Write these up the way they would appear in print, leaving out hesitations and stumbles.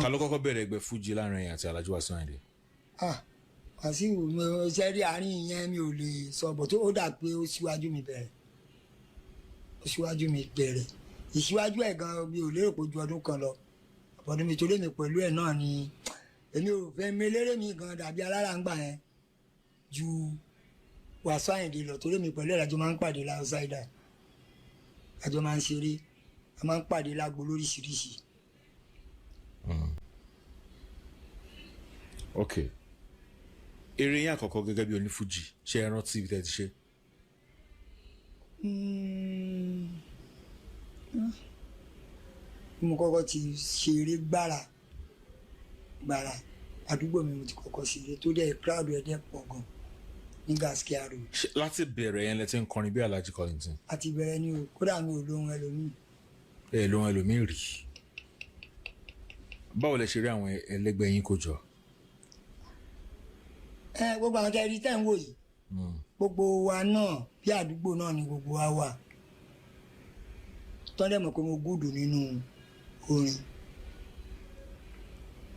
Ta ló kọ́kọ́ bẹ̀rẹ̀ ẹgbẹ́ fújì láàrin ẹ̀yin àti Alhaji Wasiu Ayinde? Ah, Wàsíù mi ò ṣe rí àárín yẹn, mi ò lè sọ bọ̀ tó ó dà pé ó síwájú mi bẹ̀rẹ̀, ó síwájú mi bẹ̀rẹ̀. Ìṣíwájú ẹ̀ gan, mi ò lérò pé ju ọdún kan lọ ọdún mi, torí mi pẹ̀lú ẹ̀ náà ni èmi ò fẹ́ mi eléré mi gan dàbí alára ń gbà yẹn ju Wàsíù Àyìndé lọ, torí mi pẹ̀lú ẹ̀ lájọ máa ń pàdé láùsáìdà, àjọ máa ń ṣeré, a máa ń pàdé lágbo lóríṣiríṣi. Ok, eré yín àkọ́kọ́ gẹ́gẹ́ bí onífújì, ṣé ẹ rántí ibi tẹ́ ti ṣe? Mo kọ́kọ́ ti ṣeré gbára gbára, àdúgbò mi mo ti kọ́kọ́ ṣeré tó dẹ̀ crowd ẹ̀ dẹ̀ pọ̀ gan ní Gaskia Road. Ṣé láti bẹ̀rẹ̀ yẹn lẹ ti ń kọrin bí Alhaji Kollington? Àti bẹ̀rẹ̀ ni o, kódà mi ò lóhun ẹlòmíì. Ẹ lóhun ẹlòmíì rí. Báwo lẹ ṣe rí àwọn ẹlẹgbẹ́ yín kó jọ? Ẹ gbogbo àwọn tẹ́ rí tẹ́ ń wò yìí, gbogbo wa náà bí àdúgbò náà ni gbogbo wa wà, tọ́ndẹ̀ mọ̀ pé mo good nínú orin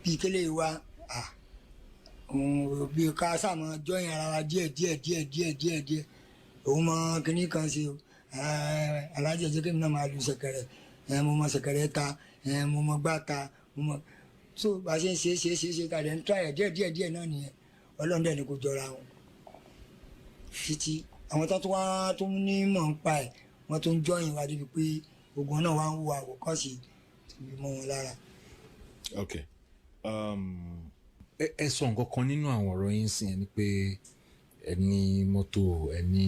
bí kélé wa bí ká sàmọ́ jọyìn ara wa díẹ̀ díẹ̀ díẹ̀ díẹ̀ díẹ̀ díẹ̀. Òun mọ kinní kan ṣe o, alájẹ jẹ́ kí mi náà máa lu ṣẹ̀kẹ̀rẹ̀, mo mọ ṣẹ̀kẹ̀rẹ̀ ta, mo mọ gbá ta, mo mọ. So bá a ṣe ń ṣe ṣe ṣe ṣe tàdé ń try ẹ̀ díẹ̀ díẹ̀ díẹ̀ náà nìyẹn. Ọlọ́run dẹ̀ ni kò jọra wọn títí àwọn tó tún wá tó ní mọ̀ ń pa ẹ̀, wọ́n tó ń jọyìn wá débi pé ogun náà wá ń wo àwòkọ́ṣe tìbí mọ́ wọn lára. Ok, ẹ sọ nǹkan kan nínú àwọn ọ̀rọ̀ yín sìn, ẹ ní pé ẹ ní mọ́tò, ẹ ní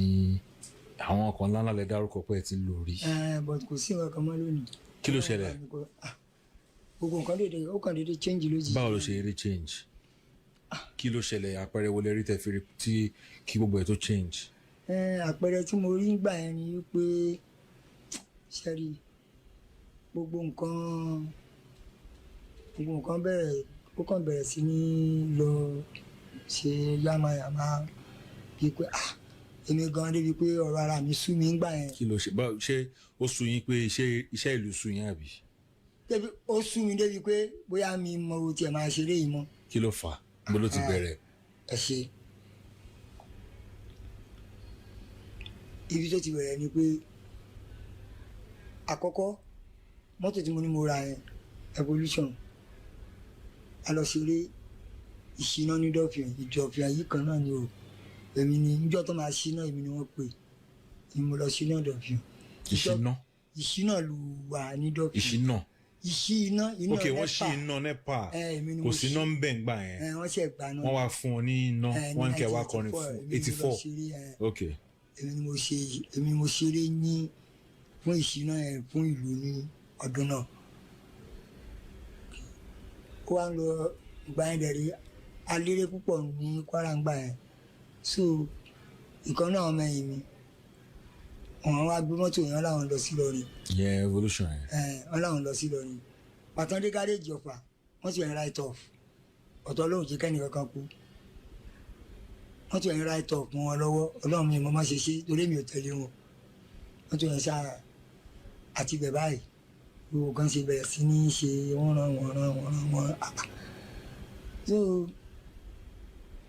àwọn ọkọ̀ ńláńlá lẹ dárúkọ pé ẹ ti lò rí. Ẹ, but kò sí nǹkan kan mọ́ lónìí. Kí ló ṣẹlẹ̀? Gbogbo nǹkan dédé, ó kàn dédé change lójijì. Báwo ló ṣe eré change? Kí ló ṣẹlẹ̀? Àpẹẹrẹ wo lẹ rí tẹ́ fi rí tí kí gbogbo ẹ̀ tó change? Ẹ, àpẹẹrẹ tí mo rí nígbà yẹn ni wípé ṣẹ́rí gbogbo nǹkan bẹ̀rẹ̀, ó kàn bẹ̀rẹ̀ sí ní lọ ṣe yámayàmá bíi pé, ah, èmi gan débi pé ọ̀rọ̀ ara mi sú mi ńgbà yẹn. Kí ló ṣe? Báwo ṣé ó sú yín pé iṣẹ́ ìlú sú yín àbí? Débi ó sú mi débi pé bóyá mi mọ ohun tí ẹ máa ṣeré yìí mọ́. Kí ló fà á? Bó ló ti bẹ̀rẹ̀? Ẹ ṣe, ibi tó ti bẹ̀rẹ̀ ni pé àkọ́kọ́ mọ́tò tí mo ní mo ra yẹn, Evolution, a lọ ṣeré ìṣìná ní Dọ́fìn, ìdọ̀fìn yìí kan náà ni o. Èmi ni níjọ́ tó máa ṣíná, èmi ni wọ́n pè ní mo lọ ṣíná Dọ́fìn. Ìṣìná? Ìṣìná lù wà ní Dọ́fìn. Ìṣìná? Ìṣí iná, iná. Ok, wọ́n ṣí iná NEPA. Ẹ, èmi ni Kò mo sí ṣí. iná ń bẹ̀ ń gbà yẹn. Ẹ, wọ́n ṣe gbà náà. Wọ́n wá fún ọ ní iná. Ẹ, ní Wọ́n ń kẹ́ wá kọrin 1984, fún. èmi ni Eighty mo lọ four. ṣeré, ẹ. Ok. Èmi ni mo ṣe, èmi ni mo ṣeré ní fún ìṣìná ẹ fún ìlú ní ọdún náà. Ó wá ń lọ ìgbà yẹn dẹ̀rí aléré púpọ̀ ní Kwara ńgbà yẹn. So ìkan náà ọmọ ẹ̀yìn mi, wọ́n wá gbé mọ́tò yẹn, láwọn lọ sí Ìlọrin. Yẹn Evolution yẹn? Ẹ, wọ́n láwọn lọ sí Ìlọrin. Pàtàn dé gáréèjì Ọ̀fà, wọ́n ti yẹn write off ọ̀tọ̀ Ọlọ́run jẹ́ kẹ́ni kankan kú. Wọ́n ti yẹn write off mọ́ wọn lọ́wọ́. Ọlọ́run mi mo má ṣe ṣe torí mi ò tẹ̀lé wọn. Wọ́n ti yẹn ṣáà àti bẹ̀ báyìí, gbogbo kan ṣe bẹ̀rẹ̀ sí ní ṣe wọ́n rán wọ́n rán wọ́n rán wọ́n rán. So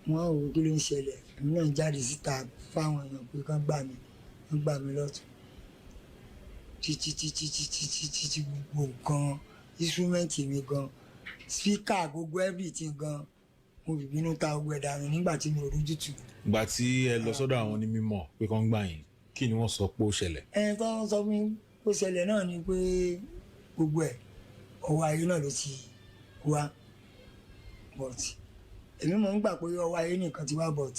wọ́n ò, kí ló ń ṣẹlẹ̀? Èmi náà jáde síta fáwọn èèyàn pé kán gbà mí, kán gbà mí lọ́tún títí títí títí títí tí gbogbo nǹkan, instrument mi gan, speaker, gbogbo everything gan, mo fi bínú ta gbogbo ẹ̀ dànù nígbà tí mi ò rójútùú. Ìgbà tí ẹ lọ sọ́dọ̀ àwọn onímọ̀ pé kán gbà yín, kí ni wọ́n sọ pé ó ṣẹlẹ̀? Ẹni tó ń sọ fún mi ó ṣẹlẹ̀ náà ni pé gbogbo ẹ̀, ọwọ́ ayé náà ló ti wá, but èmi mọ̀ ń gbà pé ọwọ́ ayé nìkan ti wá, but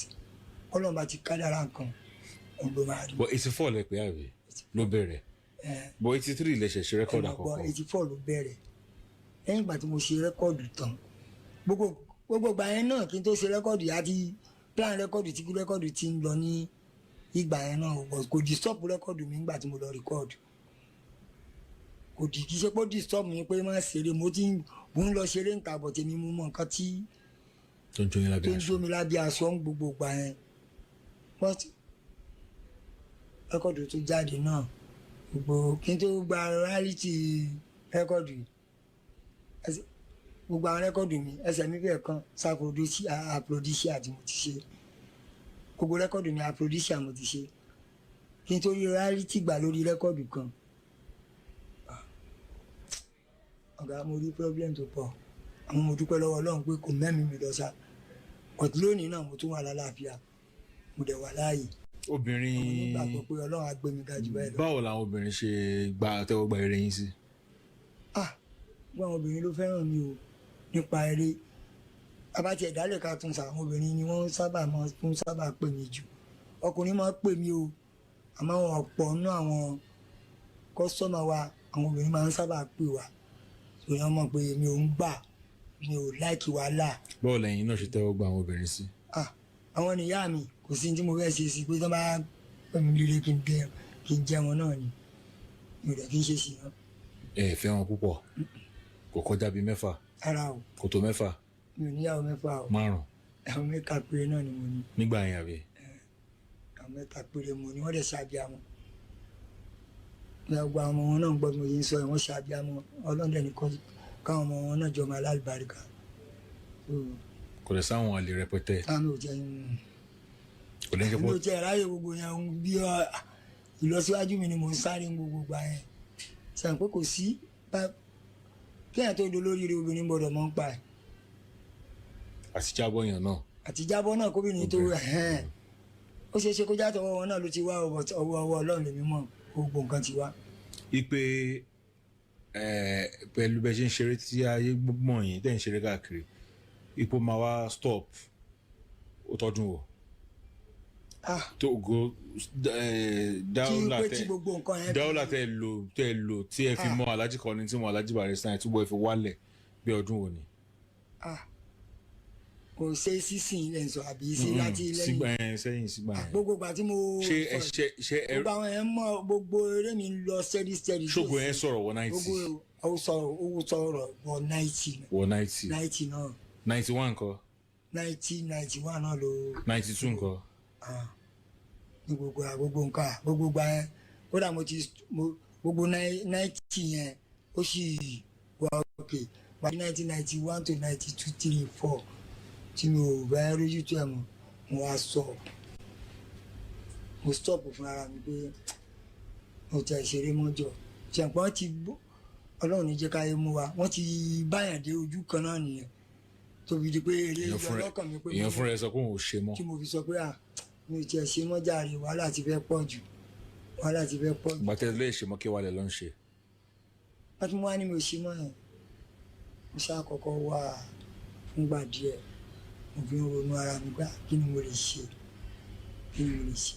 Ọlọ́run bá ti kádàrá nǹkan, òun ló máa rí. But 84 lẹ pé àbí ló bẹ̀rẹ̀? Ẹ. But 83 lẹ ṣẹ̀ṣẹ̀ record àkọ́kọ́. 84 ló bẹ̀rẹ̀ lẹ́yìn ìgbà tí mo ṣe record tán. Gbogbo ìgbà yẹn náà kí n tó ṣe record, yá ti plan record tí record ti ń lọ ní ìgbà yẹn náà, but kò disturb record mi nígbà tí mo lọ record. Kò dì kí ṣe pé ó disturb mi pé má ṣeré. Mo ti ń mo ń lọ ṣeré níta, but èmi mo mọ nǹkan tí tó ń jó yín tó lábẹ́ ń aṣọ. jó mi lábẹ́ aṣọ ń gbogbo ìgbà yẹn. But record tó jáde náà, gbogbo kí n tó gba royalty record yìí. Gbogbo àwọn record mi, ẹsẹ̀ mi fẹ́ẹ̀ kan s'Aphrodisia tí mo ti ṣe. Gbogbo record mi, Aphrodisia mo ti ṣe. Kí n tó rí royalty gbà lórí record kan, ọ̀gá, mo rí problem tó pọ̀. Àwọn mo dúpẹ́ lọ́wọ́ Ọlọ́run pé kò mẹ́mìí mi lọ sá, but lónìí náà mo tún wà lálàáfíà, mo dẹ̀ wà láàyè. Obìnrin. Mo nígbàgbọ́ pé Ọlọ́run á gbé mi ga jù báyìí lọ. Báwo làwọn obìnrin ṣe gba tẹ́wọ́ gba eré yín sí? Ah, gbogbo àwọn obìnrin ló fẹ́ràn mi o nípa eré. Abáti ẹ̀dálẹ̀ ká tún sa, àwọn obìnrin ni wọ́n sábà máa tún sábà pè mí jù. Ọkùnrin máa ń pè mí o, àmọ́ ọ̀pọ̀ nínú àwọn customer wa, àwọn obìnrin máa ń sábà pè wá. Tòun mọ̀ pé mi ò ń gbà, mi ò like wàhálà. Báwo lẹ́yìn náà ṣe tẹ́wọ́ gba àwọn obìnrin sí? Ah, àwọn nìyá mi, kò sí ní tí mo fẹ́ ṣe sí pé tí wọ́n bá pè mí líle kí n jẹ wọn náà ni. Mi ò dẹ̀ kí n ṣe sí wọn. Ẹ fẹ́ wọn púpọ̀, kò kọjá bíi 6? Ara o. Kò tó 6? Mi ò níyàwó 6 o. 5? Àwọn 3 péré náà ni mo ní. Nígbà yẹn àbí? Àwọn 3 péré mo ní, wọ́n dẹ̀ ṣàbíamọ. Gbogbo àwọn ọmọ wọn náà ń gbọ́ bí mo ṣe ń sọ ẹ̀, wọ́n ṣàbíamọ. Ọlọ́dẹ nìkan káwọn ọmọ wọn náà jọ máa lálùbáríkà. Kò lè sáwọn àlè rẹpẹtẹ. Táwọn ò jẹ́ Kò lè jẹ́ mi ò jẹ́ ráyè gbogbo yẹn bí ìlọsíwájú mi ni mò ń sáré gbogbo gbà yẹn. Sàn pé kò sí kéèyàn tó dolóríire, obìnrin gbọ́dọ̀ mọ̀ ń pa ẹ̀. Àti jábọ̀ yẹn náà. Àti jábọ̀ náà kóbìnrin tó ó ṣeé ṣe kó jáde ọwọ́ wọn náà ló ti wá, ọwọ́ Ọlọ́run lèmi mọ̀ gbogbo nǹkan ti wá. Ipe pẹ̀lú bẹ́ẹ̀ ṣe ń ṣeré tí ayé mọ̀ yín tẹ̀ ń ṣeré káàkiri, ipò máa wá stop, ó tọ́dún wò. Tó go dáwọ́là tẹ dáwọ́là tẹ lò tí ẹ fi mọ Alhaji Kollington tí mo Alhaji Barrister túbọ̀ ẹ fi wálẹ̀ bí ọdún wo ni? Kò ṣe sísìn ilẹ̀ ń sọ àbí sí láti lẹ́yìn sẹ́yìn sígbà yẹn. Gbogbo ìgbà tí mo ṣe ẹ ṣe ṣe ẹ gbogbo àwọn yẹn mọ gbogbo eré mi ń lọ steady steady. Ṣògo yẹn sọ̀rọ̀ wọ 90. Gbogbo owó sọ̀rọ̀ wọ 90. Wọ 90. 90 náà. 91 ńkọ́? 1991 náà ló. 92 ńkọ́? Ní gbogbo gbogbo nǹkan gbogbo gba yẹn, kódà mo ti gbogbo 90 yẹn ó sì wà òkè wà ní 1991 to 92, 3, 4 tí mi ò bá rójú tó ẹ̀ mọ̀, mo wá stop, mo stop fún ara mi pé mo tẹ ìṣeré mọ́jọ ṣàǹpọ́n ti Ọlọ́run ní jẹ́ káyé mú wa, wọ́n ti báyàn dé ojú kan náà nìyẹn tóbi di pé eré yọ lọ́kàn mi pé èèyàn fúnra ẹ sọ pé òun ò ṣe mọ́. Tí mo fi sọ pé mi ò tiẹ̀ ṣe mọ́ jàre, wàhálà ti fẹ́ pọ̀ jù, wàhálà ti fẹ́ pọ̀ jù. Gbàtẹ́ lè ṣe mọ́ kí wàá lẹ̀ ló ń ṣe. Wọ́n ti mú wá ní mi ò ṣe mọ́ yẹn, mo ṣáà kọ́kọ́ wà fúngbà díẹ̀, mo fi ń ronú ara mi gbà kí ni mo lè ṣe, kí ni mo lè ṣe,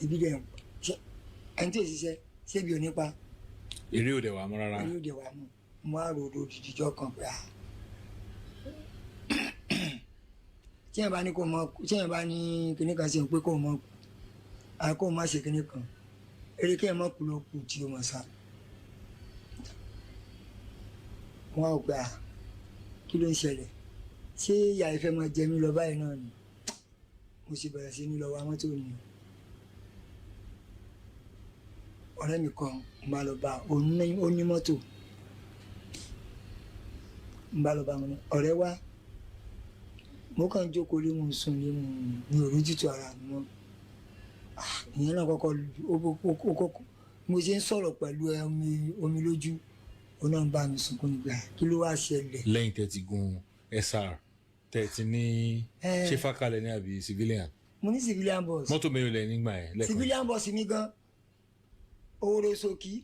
ebi dẹ̀ ẹni tí ò ṣiṣẹ́ ṣébi ò nípa. Eré ò dẹ̀ wà mọ́ rárá. Eré ò dẹ̀ wà mọ́, mo á rò ó dìdìjọ́ kan pé tí yẹn bá ní kó mọ, tí yẹn bá ní kinní kan ṣe pé kó mọ, kó má ṣe kinní kan, eré kí yẹn mọ kú ló kù tí o mọ̀ sá. Wọn ò gbà kí ló ń ṣẹlẹ̀, ṣé ìyá ìfẹ́ máa jẹ mí lọ báyìí náà ni? Mo sì bẹ̀rẹ̀ sí ní lọ wa mọ́tò ni. Ọ̀rẹ́ mi kan mo bá lọ bá ó ní mọ́tò, mo bá lọ bá wọn ní ọ̀rẹ́ wa, mo kàn jókòó lé, mo sùn lé, mo mi ò rójútu ara mi mọ́. Ìyẹn náà kọ́kọ́ ó mo ṣe ń sọ̀rọ̀ pẹ̀lú omi lójú, ó náà ń bá mi sunkún nígbà kí ló wá ṣẹlẹ̀. Lẹ́yìn tẹ́ ti gun SR tẹ́ ti ní ṣé fákalẹ̀ ní àbí civilian? Mo ní civilian bus. Mọ́tò mélòó lẹ nígbà yẹn lẹ́ẹ̀kan? Civilian bus mi gan oore soki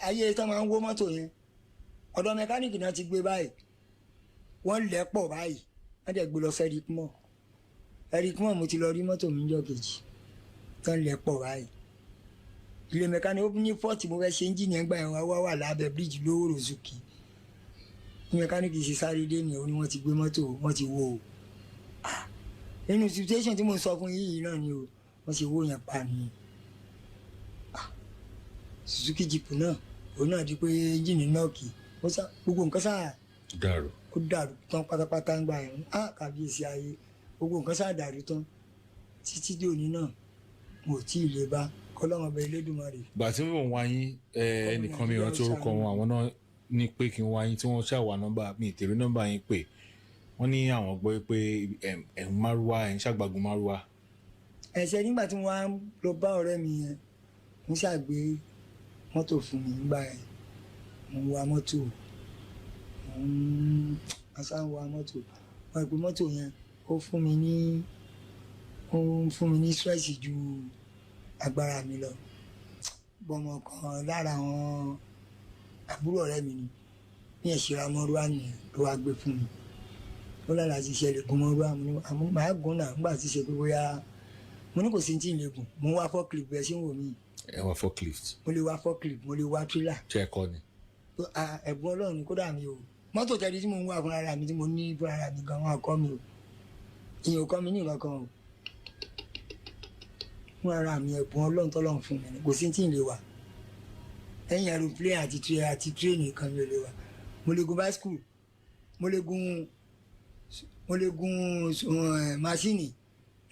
ayé tán máa ń wó mọ́tò yẹn, ọ̀dọ̀ mẹkáníìkì náà ti gbé báyìí, wọ́n lẹ̀ pọ̀ báyìí, wọ́n dẹ̀ gbé lọ sí Eric Moore. Eric Moore mo ti lọ rí mọ́tò mi níjọ́ kejì tán lẹ̀ pọ̀ báyìí. Ilé mẹkáníìkì ó ní fọ́ọ̀tì mo fẹ́ ṣe ẹ́ńjìnì ẹ̀gbà yẹn wá wà lábẹ́ bíríìjì lówóró Zuki. Ní mẹkáníìkì ṣe sáré dé nìyẹn, ó ní wọ́n ti gbé mọ́tò, wọ́n ti wó o. Nínú situation tí mo sọ fún yìí náà ni o, wọ́n ti wó yẹn pa nìyẹn. Suzuki Jeep náà òun náà di pé ẹ́ńjìnì náà kì í gbogbo nǹkan sáà dàrú, ó dàrú tán pátápátá ń gbà yẹn. Á kàbíyèsí ayé, gbogbo nǹkan sáà dàrú tán títí dé òní náà mo ò tí ì lè bá kọlọ́run ọba Elédùmarè. Gbà tí mò ń wá yín ẹnìkan mi rántí orúkọ wọn, àwọn náà ní pé kí n wá yín, tí wọ́n ṣàwà nọ́mbà mi, ìtẹ̀rí nọ́mbà yín pé wọ́n ní àwọn gbọ́ pé ẹ̀ ń márúwá, ẹ̀ ń ṣàgbàgun márúwá. Ẹ̀sẹ̀ nígbà tí mo wá lọ bá ọ̀rẹ́ mi yẹn, mo ṣàgbé mọ́tò fún mi nígbà yẹn. Mo ń wa mọ́tò, mo ń aṣá ń wa mọ́tò. Wọ́n pè mọ́tò yẹn, ó ń fún mi ní stress ju agbára mi lọ. Bọ́mọ kan lára àwọn àbúrò ọ̀rẹ́ mi ni ní ẹ̀ṣẹ̀ra mọ́rúwá nìyẹn ló wá gbé fún mi. Ó lára ti ṣe lè gun mọ́rúwá. Mo ní àmọ́ màá gùn náà nígbà tí ṣe pé bóyá mo ní kò sí tí ì lè gùn. Mo ń wá forklift bẹ́ẹ̀ ṣé ń wò mí. Ẹ wá forklift? Mo lè wá forklift, mo lè wá tírélà. Ṣé ẹ kọ́ ni? Ẹ̀bùn Ọlọ́run ni, kódà mi ò mọ́tò tẹ́lẹ̀ tí mo ń wá fúnra mi, tí mo ní fúnra mi gan, wọn kọ́ mi o. Ìyẹn ò kọ́ mi ní nǹkan kan o. Fúnra mi, ẹ̀bùn Ọlọ́run tọ́lọ́run fún mi ni, kò sí tí ì lè wà. Ẹ̀yìn aeroplane àti train nìkan mi ò lè wà. Mo lè gun bicycle, mo lè gun machine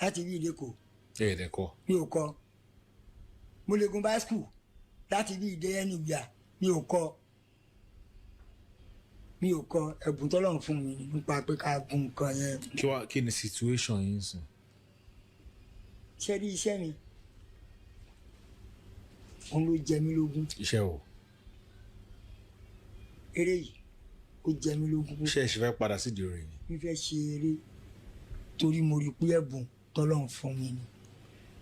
láti bí ìdẹ́kọ̀. Ẹ ẹ̀ dẹ̀ kọ́? Mi ò kọ́. Mo lè gun bicycle láti bí ìdé anywhere. Mi ò kọ́, mi ò kọ́. Ẹ̀bùn tọ́lọ́run fún mi nípa pé ká gun nǹkan yẹn. Kí ni situation yín sìn? Ṣé rí iṣẹ́ mi, òun ló jẹ mí lógún. Iṣẹ́ o? Eré yìí ó jẹ mí lógún. Ṣé ẹ ṣe fẹ́ padà sídìí orin ni? Mi fẹ́ ṣe eré torí mo rí pé ẹ̀bùn tọ́lọ́run fún mi ni.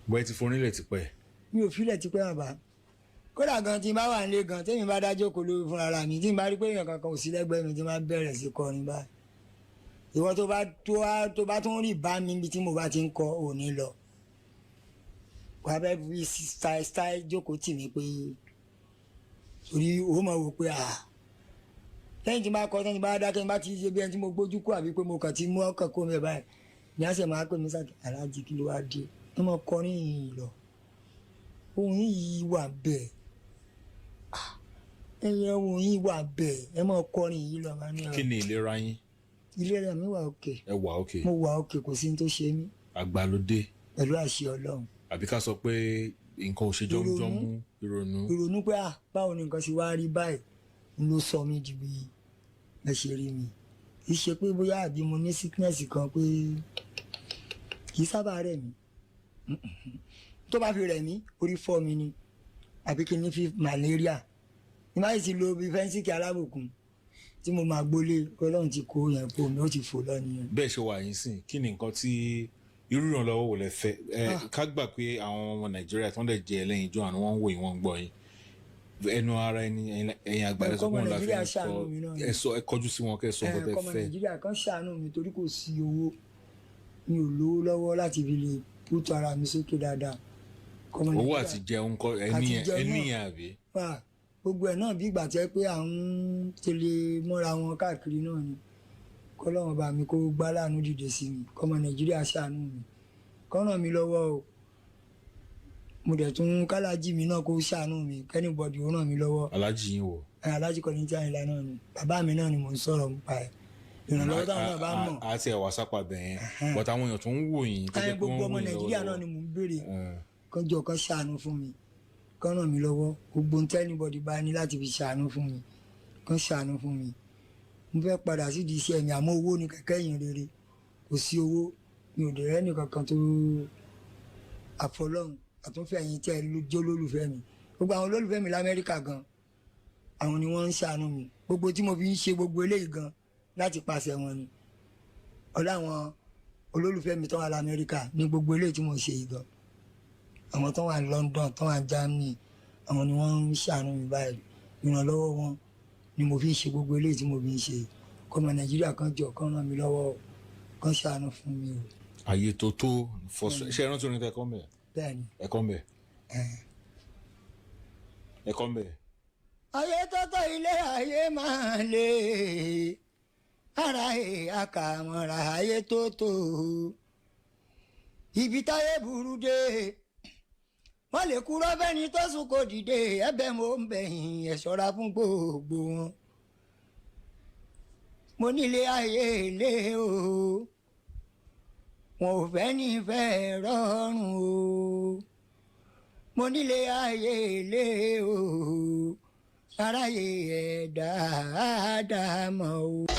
Bọ́ ẹ ti forílẹ̀ tipẹ́. Mi ò filẹ̀ tipẹ́, bàbá. Kódà gan, tí n bá wà nílé gan, tẹ́mi bá dá jókòó lórí fúnra ra mi, tí n bá rí pé èèyàn kankan ò sí lẹ́gbẹ̀ẹ́ mi, tí n bá bẹ̀rẹ̀ sí kọrin báyìí, ìwọ tó bá tún rí bá mi níbi tí mo bá ti ń kọ, ò ní lọ. Wà á bẹ fi style style jókòó tì mí pé torí ó máa wò pé à lẹ́yìn tí n bá kọ, tẹ́yìn bá dákẹ́, n bá ti ṣe bí ẹni tí mo gbójú kú àbí pé mo kàn ti mú ọkàn kó mi báyìí ní àṣẹ máa pè mí sáà, "Aláàjì, kí ló wá dé?" Wọ́n máa kọrin yìí lọ, ohun yìí wà bẹ́ẹ̀, ẹyẹ ohun yìí wà bẹ́ẹ̀, ẹ máa kọrin yìí lọ. Máa ní Kí ni ìlera yín? Ìlera mi wà òkè. Ẹ wà òkè? Mo wà òkè, kò sí ní tó ṣe mí. Àgbàlódé. Pẹ̀lú àṣẹ Ọlọ́run. Àbí ká sọ pé nǹkan ò ṣe jọmújọmú, ìrònú? Ìrònú pé à, báwo ni nǹkan ṣe wá rí báyìí n ló sọ mí di bí ẹ ṣe rí mi. Kì í ṣe pé bóyá àbí mo ní sickness kan pé kì í sábà rẹ̀ mí. Tó bá fi rẹ̀ mí, orí fọ́ mi ni àbí kí n ní fi malaria ní báyìí ti lo bíi fẹ́ńsìkì alábùkún tí mo máa gbólé. Ọlọ́run ti kó yẹn kó mi, ó ti fò lọ nìyẹn. Bẹ́ẹ̀ ṣe wà yín sìn, kí ni nǹkan tí irú ìrànlọ́wọ́ wò lẹ fẹ́ ẹ ká gbà pé àwọn ọmọ Nàìjíríà tó ń dẹ̀ jẹ́ ẹlẹ́yin ijó àná, wọ́n ń wò yín, wọ́n ń gbọ́ yín, ẹnu ara ẹni ẹ̀yin àgbà ẹ sọ Ẹ̀kọ́ pé ọmọ òun la fi Nàìjíríà ń sọ. Ṣàánú mi náà ni. Ẹ sọ, ẹ kọjú sí wọn, kẹ́ ẹ sọ nǹkan tẹ́ Ọmọ fẹ́. Nàìjíríà kan ṣàánú mi torí kò sí owó, mi ò lówó lọ́wọ́ láti fi lè pútù ara mi sókè dáadáa. Kọ́mọ Owó Nàìjíríà- àti jẹun kọ Àti ẹni jẹun ẹni náà. yẹn àbí? Wà gbogbo ẹ̀ náà bí ìgbà tẹ́ pé à ń tẹ̀lé mọ́ra wọn káàkiri náà ni. Kọ́lọ́wọ́n bá mi kó gbá láàánú dìde sí mi. Kọ́mọ Nàìjíríà ṣàánú mi, kó ràn mí lọ́wọ́ o. Mo dẹ̀ tún kálájì mi náà kó ṣàánú mi, k'anybody ó ràn mí lọ́wọ́. Aláàjì yín wò? Ẹ, Aláàjì Kollington Àyìnlá náà ni, bàbá mi náà ni mò ń sọ̀rọ̀ nípa ẹ̀. Ìrànlọ́wọ́ táwọn náà bá mọ̀. Àti ẹ̀wà sápà bẹ̀ yẹn, but àwọn èèyàn tó ń wò yín tó Ẹ jẹ́ pé gbogbo wọ́n ń ọmọ wò yín Nàìjíríà náà lọ́wọ́lọ́wọ́. ni mò ń béèrè, kọjọ kan ṣàánú fún mi, kán ràn mí lọ́wọ́. Gbogbo ohun tí anybody bá ní láti fi ṣàánú fún mi, kán ṣàánú fún mi. Mo fẹ́ padà sídìí iṣẹ́ mi, àmọ́ owó ni kẹ̀kẹ́ yìí rere. Kò sí owó, mi ò dẹ̀ rẹ́nì kankan tó àfọlọ́hún àtúnfẹ́ yín tẹ́ ẹ jó lólùfẹ́ mi. Gbogbo àwọn olólùfẹ́ mi l'Amẹ́ríkà gan, àwọn ni wọ́n ń ṣàánú mi. Gbogbo tí mo fi ń ṣe gbogbo eléyìí gan, láti pàṣẹ wọn ni. Ọlá àwọn olólùfẹ́ mi tó wà l'Amẹ́ríkà ní gbogbo eléyìí tí mo ń ṣe yìí gan. Àwọn tó wà ní London, tó wà ní Germany, àwọn ni wọ́n ń ṣàánú mi báyìí. Ìrànlọ́wọ́ wọn ni mo fi ń ṣe gbogbo eléyìí tí mo fi ń ṣe. Kọ́mọ Nàìjíríà kan jọ kán ràn mí lọ́wọ́ o, kán ṣàánú fún mi o. Àyè tó tó fọṣọ, ṣé ẹ rántí orin tẹ kọ́ mbẹ̀? Bẹ́ẹ̀ ni. Ẹ kọ́ mbẹ̀? Ẹ kọ́ mbẹ̀. Ayé tọ́tọ́, ilé ayé máa lè ara ẹ̀ àkàmọ́ra. Ayé tó tó ibi táyé burú dé, wọ́n lè kúrọ́ fẹ́ni tó sùn kò dìde. Ẹ̀bẹ̀ mo ń bẹ̀yìn, ẹ̀ ṣọ́ra fún gbogbo wọn. Mo nílé ayé lé o, wọn ò fẹ́ ní fẹ́ rọrùn o. Mo nílé ayé lé o. Aráyé ẹ̀ dáadáa mọ̀ o.